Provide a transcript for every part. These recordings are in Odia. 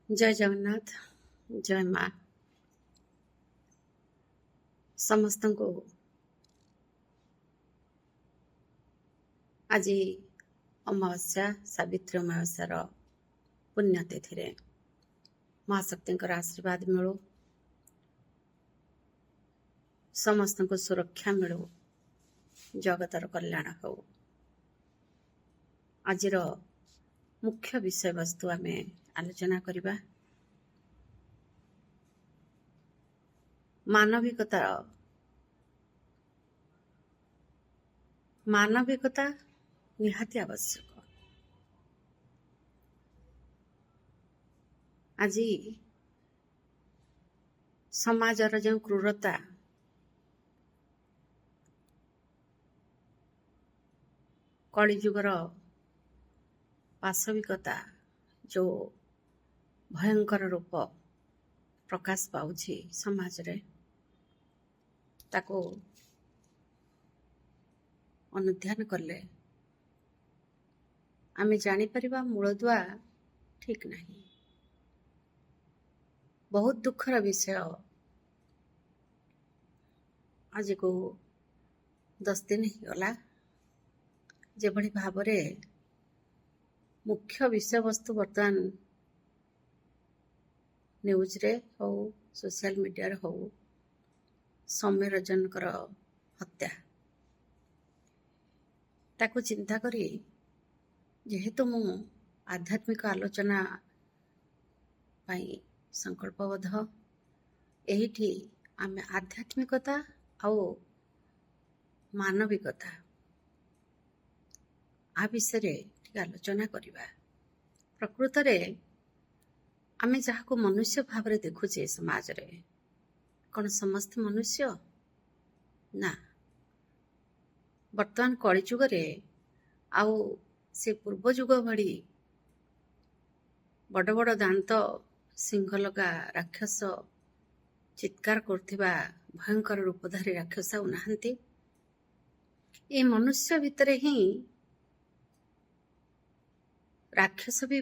ଜୟ ଜଗନ୍ନାଥ, ଜୟ ମା। ସମସ୍ତଙ୍କୁ ଆଜି ଅମାବାସ୍ୟା, ସାବିତ୍ରୀ ଅମାବାସ୍ୟାର ପୁଣ୍ୟତିଥିରେ ମହାଶକ୍ତିଙ୍କର ଆଶୀର୍ବାଦ ମିଳୁ, ସମସ୍ତଙ୍କୁ ସୁରକ୍ଷା ମିଳୁ, ଜଗତର କଲ୍ୟାଣ ହେଉ। ଆଜିର ମୁଖ୍ୟ ବିଷୟବସ୍ତୁ ଆମେ ଆଲୋଚନା କରିବା ମାନବିକତା। ମାନବିକତା ନିହାତି ଆବଶ୍ୟକ। ଆଜି ସମାଜର ଯେଉଁ କ୍ରୂରତା, କଳିଯୁଗର ପାଶବିକତା ଯେଉଁ ଭୟଙ୍କର ରୂପ ପ୍ରକାଶ ପାଉଛି ସମାଜରେ, ତାକୁ ଅନୁଧ୍ୟାନ କଲେ ଆମେ ଜାଣିପାରିବା ମୂଳଦୁଆ ଠିକ୍ ନାହିଁ। ବହୁତ ଦୁଃଖର ବିଷୟ, ଆଜିକୁ 10 ଦିନ ହେଇଗଲା ଯେଭଳି ଭାବରେ ମୁଖ୍ୟ ବିଷୟବସ୍ତୁ ବର୍ତ୍ତମାନ ନ୍ୟୁଜ୍ରେ ହଉ, ସୋସିଆଲ ମିଡ଼ିଆରେ ହଉ, ସୌମ୍ୟରଞ୍ଜନଙ୍କର ହତ୍ୟା, ତାକୁ ଚିନ୍ତା କରି ଯେହେତୁ ମୁଁ ଆଧ୍ୟାତ୍ମିକ ଆଲୋଚନା ପାଇଁ ସଂକଳ୍ପବଦ୍ଧ, ଏଇଠି ଆମେ ଆଧ୍ୟାତ୍ମିକତା ଆଉ ମାନବିକତା ଆ ବିଷୟରେ ଟିକେ ଆଲୋଚନା କରିବା। ପ୍ରକୃତରେ ଆମେ ଯାହାକୁ ମନୁଷ୍ୟ ଭାବରେ ଦେଖୁଛେ ସମାଜରେ, କ'ଣ ସମସ୍ତେ ମନୁଷ୍ୟ? ନା। ବର୍ତ୍ତମାନ କଳିଯୁଗରେ ଆଉ ସେ ପୂର୍ବ ଯୁଗ ଭଳି ବଡ଼ ବଡ଼ ଦାନ୍ତ ସିଂହ ଲଗା ରାକ୍ଷସ, ଚିତ୍କାର କରୁଥିବା ଭୟଙ୍କର ରୂପଧାରୀ ରାକ୍ଷସ ଆଉ ନାହାନ୍ତି। ଏ ମନୁଷ୍ୟ ଭିତରେ ହିଁ ରାକ୍ଷସ ବି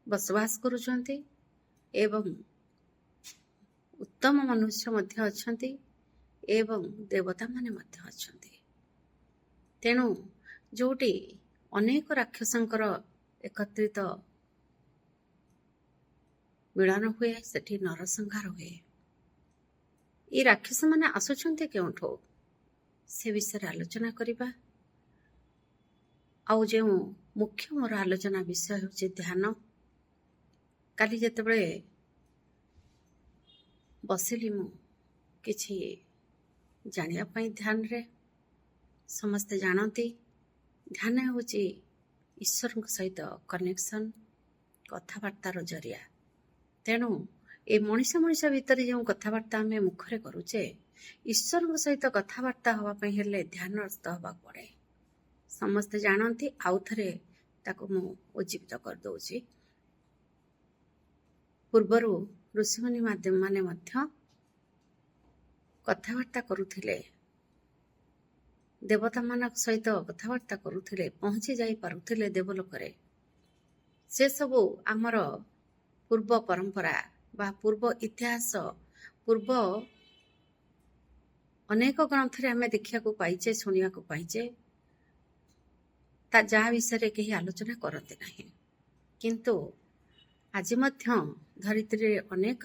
ବସବାସ କରୁଛନ୍ତି ଏବଂ ଉତ୍ତମ ମନୁଷ୍ୟ ମଧ୍ୟ ଅଛନ୍ତି ଏବଂ ଦେବତାମାନେ ମଧ୍ୟ ଅଛନ୍ତି। ତେଣୁ ଯେଉଁଠି ଅନେକ ରାକ୍ଷସଙ୍କର ଏକତ୍ରିତ ମିଳନ ହୁଏ, ସେଠି ନରସଂହାର ହୁଏ। ଏଇ ରାକ୍ଷସମାନେ ଆସୁଛନ୍ତି କେଉଁଠୁ, ସେ ବିଷୟରେ ଆଲୋଚନା କରିବା। ଆଉ ଯେଉଁ ମୁଖ୍ୟ ମୋର ଆଲୋଚନା ବିଷୟ ହେଉଛି ଧ୍ୟାନ। କାଲି ଯେତେବେଳେ ବସିଲି ମୁଁ କିଛି ଜାଣିବା ପାଇଁ ଧ୍ୟାନରେ, ସମସ୍ତେ ଜାଣନ୍ତି ଧ୍ୟାନ ହେଉଛି ଈଶ୍ୱରଙ୍କ ସହିତ କନେକ୍ସନ୍, କଥାବାର୍ତ୍ତାର ଜରିଆ। ତେଣୁ ଏ ମଣିଷ ମଣିଷ ଭିତରେ ଯେଉଁ କଥାବାର୍ତ୍ତା ଆମେ ମୁଖରେ କରୁଛେ, ଈଶ୍ୱରଙ୍କ ସହିତ କଥାବାର୍ତ୍ତା ହେବା ପାଇଁ ହେଲେ ଧ୍ୟାନସ୍ଥ ହେବାକୁ ପଡ଼େ। ସମସ୍ତେ ଜାଣନ୍ତି, ଆଉ ଥରେ ତାକୁ ମୁଁ ଉଜ୍ଜୀବିତ କରିଦେଉଛି। ପୂର୍ବରୁ ଋଷିମୁନି ମାନେ ମଧ୍ୟ କଥାବାର୍ତ୍ତା କରୁଥିଲେ, ଦେବତାମାନଙ୍କ ସହିତ କଥାବାର୍ତ୍ତା କରୁଥିଲେ, ପହଞ୍ଚି ଯାଇପାରୁଥିଲେ ଦେବଲୋକରେ। ସେସବୁ ଆମର ପୂର୍ବ ପରମ୍ପରା ବା ପୂର୍ବ ଇତିହାସ, ପୂର୍ବ ଅନେକ ଗ୍ରନ୍ଥରେ ଆମେ ଦେଖିବାକୁ ପାଇଛେ, ଶୁଣିବାକୁ ପାଇଛେ, ତା ଯାହା ବିଷୟରେ କେହି ଆଲୋଚନା କରନ୍ତି ନାହିଁ। କିନ୍ତୁ ଆଜି ମଧ୍ୟ ଧରିତ୍ରୀରେ ଅନେକ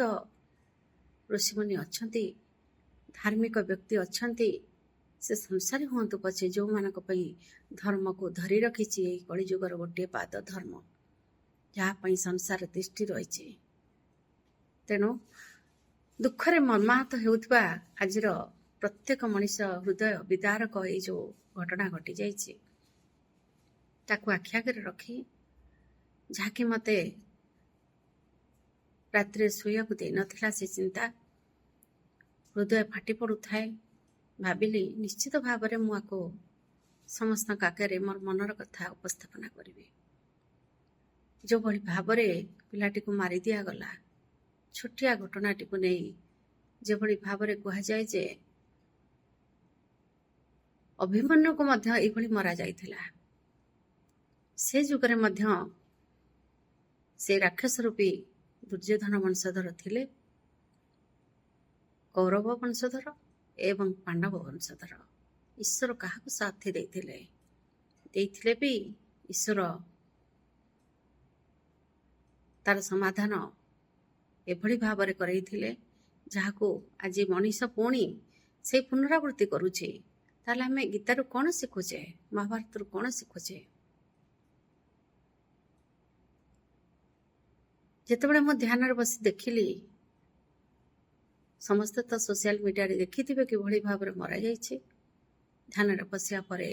ଋଷିମୁନି ଅଛନ୍ତି, ଧାର୍ମିକ ବ୍ୟକ୍ତି ଅଛନ୍ତି, ସେ ସଂସାରୀ ହୁଅନ୍ତୁ ପଛେ, ଯେଉଁମାନଙ୍କ ପାଇଁ ଧର୍ମକୁ ଧରି ରଖିଛି ଏହି କଳିଯୁଗର ଗୋଟିଏ ପାଦ ଧର୍ମ, ଯାହା ପାଇଁ ସଂସାର ତିଷ୍ଠି ରହିଛି। ତେଣୁ ଦୁଃଖରେ ମର୍ମାହତ ହେଉଥିବା ଆଜିର ପ୍ରତ୍ୟେକ ମଣିଷ ହୃଦୟ ବିଦାରକ ଏଇ ଯେଉଁ ଘଟଣା ଘଟିଯାଇଛି, ତାକୁ ଆଖି ଆଗରେ ରଖି, ଯାହାକି ମୋତେ ରାତିରେ ଶୋଇବାକୁ ଦେଇନଥିଲା, ସେ ଚିନ୍ତା ହୃଦୟ ଫାଟି ପଡ଼ୁଥାଏ। ଭାବିଲି ନିଶ୍ଚିତ ଭାବରେ ମୁଁ ଆକୁ ସମସ୍ତଙ୍କ ଆଗରେ ମୋର ମନର କଥା ଉପସ୍ଥାପନା କରିବି। ଯେଉଁଭଳି ଭାବରେ ପିଲାଟିକୁ ମାରି ଦିଆଗଲା, ଛୋଟିଆ ଘଟଣାଟିକୁ ନେଇ ଯେଭଳି ଭାବରେ କୁହାଯାଏ ଯେ ଅଭିମନ୍ୟୁକୁ ମଧ୍ୟ ଏଇଭଳି ମରାଯାଇଥିଲା, ସେ ଯୁଗରେ ମଧ୍ୟ ସେ ରାକ୍ଷସ ରୂପୀ ଦୁର୍ଯ୍ୟୋଧନ ବଂଶଧର ଥିଲେ, କୌରବ ବଂଶଧର ଏବଂ ପାଣ୍ଡବ ବଂଶଧର। ଈଶ୍ୱର କାହାକୁ ସାଥୀ ଦେଇଥିଲେ? ଦେଇଥିଲେ ବି ଈଶ୍ୱର ତାର ସମାଧାନ ଏଭଳି ଭାବରେ କରେଇଥିଲେ, ଯାହାକୁ ଆଜି ମଣିଷ ପୁଣି ସେଇ ପୁନରାବୃତ୍ତି କରୁଛି। ତାହେଲେ ଆମେ ଗୀତାରୁ କ'ଣ ଶିଖୁଛେ? ମହାଭାରତରୁ କ'ଣ ଶିଖୁଛେ? ଯେତେବେଳେ ମୁଁ ଧ୍ୟାନରେ ବସି ଦେଖିଲି, ସମସ୍ତେ ତ ସୋସିଆଲ ମିଡ଼ିଆରେ ଦେଖିଥିବେ କିଭଳି ଭାବରେ ମରାଯାଇଛି। ଧ୍ୟାନରେ ବସିବା ପରେ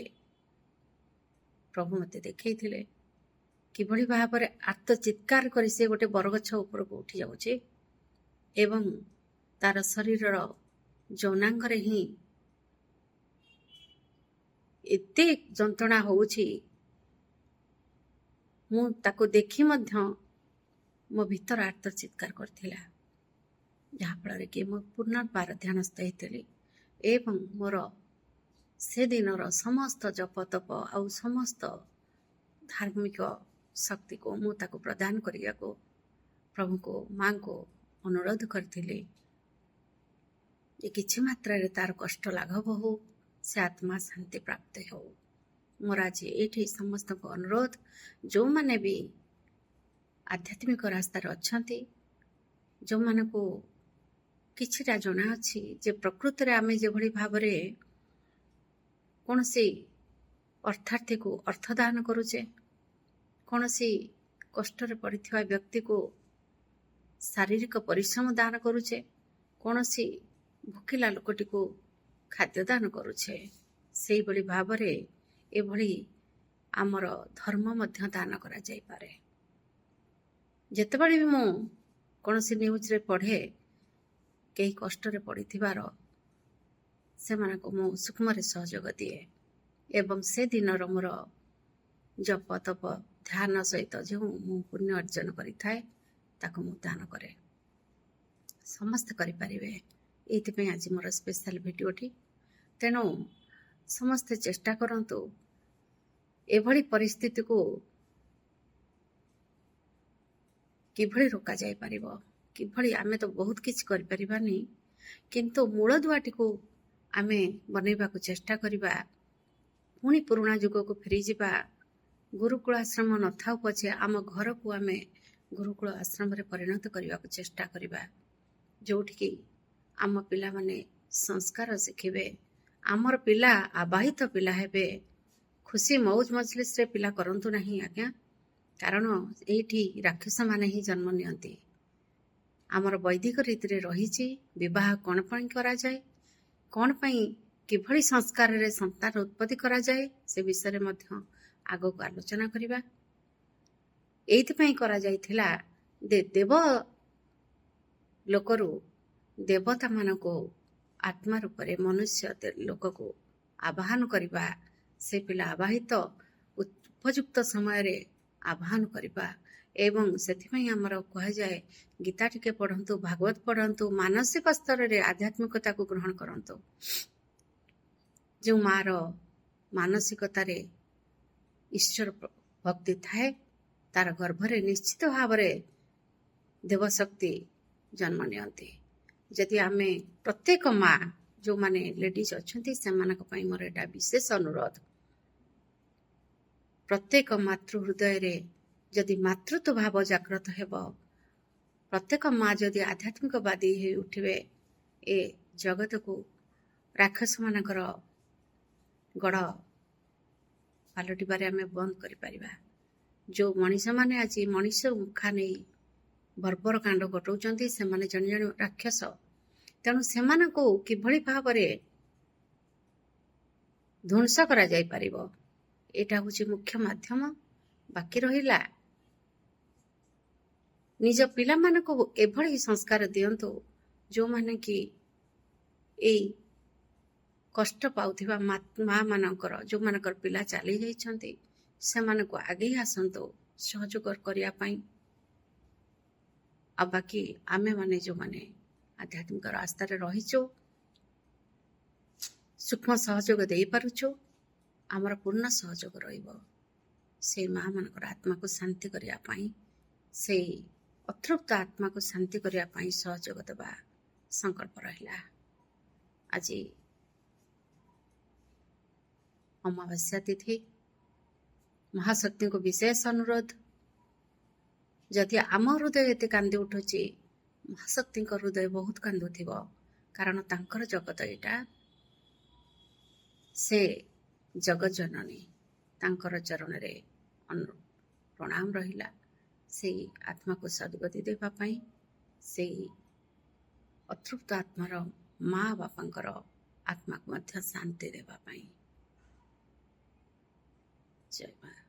ପ୍ରଭୁ ମୋତେ ଦେଖେଇଥିଲେ କିଭଳି ଭାବରେ ଆତ୍ମଚିତ୍କାର କରି ସେ ଗୋଟେ ବରଗଛ ଉପରକୁ ଉଠି ଯାଉଛି ଏବଂ ତାର ଶରୀରର ଯୌନାଙ୍ଗରେ ହିଁ ଏତେ ଯନ୍ତ୍ରଣା ହେଉଛି। ମୁଁ ତାକୁ ଦେଖି ମଧ୍ୟ ମୋ ଭିତର ଆର୍ତ୍ତ ଚିତ୍କାର କରିଥିଲା, ଯାହାଫଳରେ କି ମୁଁ ପୁନର୍ବାର ଧ୍ୟାନସ୍ଥ ହେଇଥିଲି ଏବଂ ମୋର ସେଦିନର ସମସ୍ତ ଜପ ତପ ଆଉ ସମସ୍ତ ଧାର୍ମିକ ଶକ୍ତିକୁ ମୁଁ ତାକୁ ପ୍ରଦାନ କରିବାକୁ ପ୍ରଭୁଙ୍କୁ, ମାଙ୍କୁ ଅନୁରୋଧ କରିଥିଲି ଯେ କିଛି ମାତ୍ରାରେ ତାର କଷ୍ଟ ଲାଘବ ହଉ, ସେ ଆତ୍ମା ଶାନ୍ତି ପ୍ରାପ୍ତ ହେଉ। ମୋର ଆଜି ଏଇଠି ସମସ୍ତଙ୍କୁ ଅନୁରୋଧ, ଯେଉଁମାନେ ବି ଆଧ୍ୟାତ୍ମିକ ରାସ୍ତାରେ ଅଛନ୍ତି, ଯେଉଁମାନଙ୍କୁ କିଛିଟା ଜଣାଅଛି ଯେ ପ୍ରକୃତରେ ଆମେ ଯେଭଳି ଭାବରେ କୌଣସି ଅର୍ଥାର୍ଥୀକୁ ଅର୍ଥ ଦାନ କରୁଛେ, କୌଣସି କଷ୍ଟରେ ପଡ଼ିଥିବା ବ୍ୟକ୍ତିକୁ ଶାରୀରିକ ପରିଶ୍ରମ ଦାନ କରୁଛେ, କୌଣସି ଭୋକିଲା ଲୋକଟିକୁ ଖାଦ୍ୟ ଦାନ କରୁଛେ, ସେଇଭଳି ଭାବରେ ଏଭଳି ଆମର ଧର୍ମ ମଧ୍ୟ ଦାନ କରାଯାଇପାରେ। ଯେତେବେଳେ ବି ମୁଁ କୌଣସି ନ୍ୟୁଜ୍ରେ ପଢ଼େ କେହି କଷ୍ଟରେ ପଡ଼ିଥିବାର, ସେମାନଙ୍କୁ ମୁଁ ସୂକ୍ଷ୍ମରେ ସହଯୋଗ ଦିଏ ଏବଂ ସେ ଦିନର ମୋର ଜପ ତପ ଧ୍ୟାନ ସହିତ ଯେଉଁ ମୁଁ ପୁଣ୍ୟ ଅର୍ଜନ କରିଥାଏ ତାକୁ ମୁଁ ଦାନ କରେ। ସମସ୍ତେ କରିପାରିବେ, ଏଇଥିପାଇଁ ଆଜି ମୋର ସ୍ପେଶାଲ ଭିଡ଼ିଓଟି। ତେଣୁ ସମସ୍ତେ ଚେଷ୍ଟା କରନ୍ତୁ ଏଭଳି ପରିସ୍ଥିତିକୁ କିଭଳି ରୋକାଯାଇପାରିବ, କିଭଳି ଆମେ ତ ବହୁତ କିଛି କରିପାରିବାନି, କିନ୍ତୁ ମୂଳଦୁଆଟିକୁ ଆମେ ବନେଇବାକୁ ଚେଷ୍ଟା କରିବା। ପୁଣି ପୁରୁଣା ଯୁଗକୁ ଫେରିଯିବା। ଗୁରୁକୁଳ ଆଶ୍ରମ ନଥାଉ ପଛେ ଆମ ଘରକୁ ଆମେ ଗୁରୁକୁଳ ଆଶ୍ରମରେ ପରିଣତ କରିବାକୁ ଚେଷ୍ଟା କରିବା, ଯେଉଁଠିକି ଆମ ପିଲାମାନେ ସଂସ୍କାର ଶିଖିବେ, ଆମର ପିଲା ଆବାହିତ ପିଲା ହେବେ। ଖୁସି ମଉଜ ମଜଲିସରେ ପିଲା କରନ୍ତୁ ନାହିଁ ଆଜ୍ଞା, କାରଣ ଏଇଠି ରାକ୍ଷସମାନେ ହିଁ ଜନ୍ମ ନିଅନ୍ତି। ଆମର ବୈଦିକ ରୀତିରେ ରହିଛି ବିବାହ କ'ଣ ପାଇଁ କରାଯାଏ, କ'ଣ ପାଇଁ କିଭଳି ସଂସ୍କାରରେ ସନ୍ତାନ ଉତ୍ପତ୍ତି କରାଯାଏ, ସେ ବିଷୟରେ ମଧ୍ୟ ଆଗକୁ ଆଲୋଚନା କରିବା। ଏଇଥିପାଇଁ କରାଯାଇଥିଲା ଦେବ ଲୋକରୁ ଦେବତାମାନଙ୍କୁ ଆତ୍ମା ରୂପରେ ମନୁଷ୍ୟ ଲୋକକୁ ଆବାହନ କରିବା, ସେ ପିଲା ଆବାହିତ ଉପଯୁକ୍ତ ସମୟରେ ଆବାହନ କରିବା। ଏବଂ ସେଥିପାଇଁ ଆମର କୁହାଯାଏ ଗୀତା ଟିକେ ପଢ଼ନ୍ତୁ, ଭାଗବତ ପଢ଼ନ୍ତୁ, ମାନସିକ ସ୍ତରରେ ଆଧ୍ୟାତ୍ମିକତାକୁ ଗ୍ରହଣ କରନ୍ତୁ। ଯେଉଁ ମାର ମାନସିକତାରେ ଈଶ୍ୱର ଭକ୍ତି ଥାଏ, ତାର ଗର୍ଭରେ ନିଶ୍ଚିତ ଭାବରେ ଦେବଶକ୍ତି ଜନ୍ମ ନିଅନ୍ତି। ଯଦି ଆମେ ପ୍ରତ୍ୟେକ ମା, ଯେଉଁମାନେ ଲେଡ଼ିଜ୍ ଅଛନ୍ତି, ସେମାନଙ୍କ ପାଇଁ ମୋର ଏଇଟା ବିଶେଷ ଅନୁରୋଧ, ପ୍ରତ୍ୟେକ ମାତୃ ହୃଦୟରେ ଯଦି ମାତୃତ୍ୱ ଭାବ ଜାଗ୍ରତ ହେବ, ପ୍ରତ୍ୟେକ ମା ଯଦି ଆଧ୍ୟାତ୍ମିକବାଦୀ ହେଇ ଉଠିବେ, ଏ ଜଗତକୁ ରାକ୍ଷସମାନଙ୍କର ଗଡ଼ ପାଲଟିବାରେ ଆମେ ବନ୍ଦ କରିପାରିବା। ଯେଉଁ ମଣିଷମାନେ ଆଜି ମଣିଷ ମୁଖା ନେଇ ବର୍ବର କାଣ୍ଡ ଘଟାଉଛନ୍ତି, ସେମାନେ ଜଣେ ଜଣେ ରାକ୍ଷସ। ତେଣୁ ସେମାନଙ୍କୁ କିଭଳି ଭାବରେ ଧ୍ୱଂସ କରାଯାଇପାରିବ, ଏଇଟା ହେଉଛି ମୁଖ୍ୟ ମାଧ୍ୟମ। ବାକି ରହିଲା ନିଜ ପିଲାମାନଙ୍କୁ ଏଭଳି ସଂସ୍କାର ଦିଅନ୍ତୁ ଯେଉଁମାନେ କି ଏଇ କଷ୍ଟ ପାଉଥିବା ମା ମାନଙ୍କର, ଯେଉଁମାନଙ୍କର ପିଲା ଚାଲି ଯାଇଛନ୍ତି, ସେମାନଙ୍କୁ ଆଗେଇ ଆସନ୍ତୁ ସହଯୋଗ କରିବା ପାଇଁ। ଆଉ ବାକି ଆମେମାନେ ଯେଉଁମାନେ ଆଧ୍ୟାତ୍ମିକ ରାସ୍ତାରେ ରହିଛୁ, ସୂକ୍ଷ୍ମ ସହଯୋଗ ଦେଇପାରୁଛୁ, ଆମର ପୂର୍ଣ୍ଣ ସହଯୋଗ ରହିବ ସେଇ ମା ମାନଙ୍କର ଆତ୍ମାକୁ ଶାନ୍ତି କରିବା ପାଇଁ। ସେଇ ଅତୃପ୍ତ ଆତ୍ମାକୁ ଶାନ୍ତି କରିବା ପାଇଁ ସହଯୋଗ ଦେବା ସଂକଳ୍ପ ରହିଲା। ଆଜି ଅମାବାସ୍ୟା ତିଥି, ମହାଶକ୍ତିଙ୍କୁ ବିଶେଷ ଅନୁରୋଧ, ଯଦି ଆମ ହୃଦୟ ଏତେ କାନ୍ଦି ଉଠୁଛି, ମହାଶକ୍ତିଙ୍କ ହୃଦୟ ବହୁତ କାନ୍ଦୁଥିବ, କାରଣ ତାଙ୍କର ଜଗତ ଏଇଟା। ସେ ଜଗଜନନୀ, ତାଙ୍କର ଚରଣରେ ପ୍ରଣାମ ରହିଲା ସେଇ ଆତ୍ମାକୁ ସଦ୍ଗତି ଦେବା ପାଇଁ, ସେଇ ଅତୃପ୍ତ ଆତ୍ମାର ମା ବାପାଙ୍କର ଆତ୍ମାକୁ ମଧ୍ୟ ଶାନ୍ତି ଦେବା ପାଇଁ। ଜୟ ମା।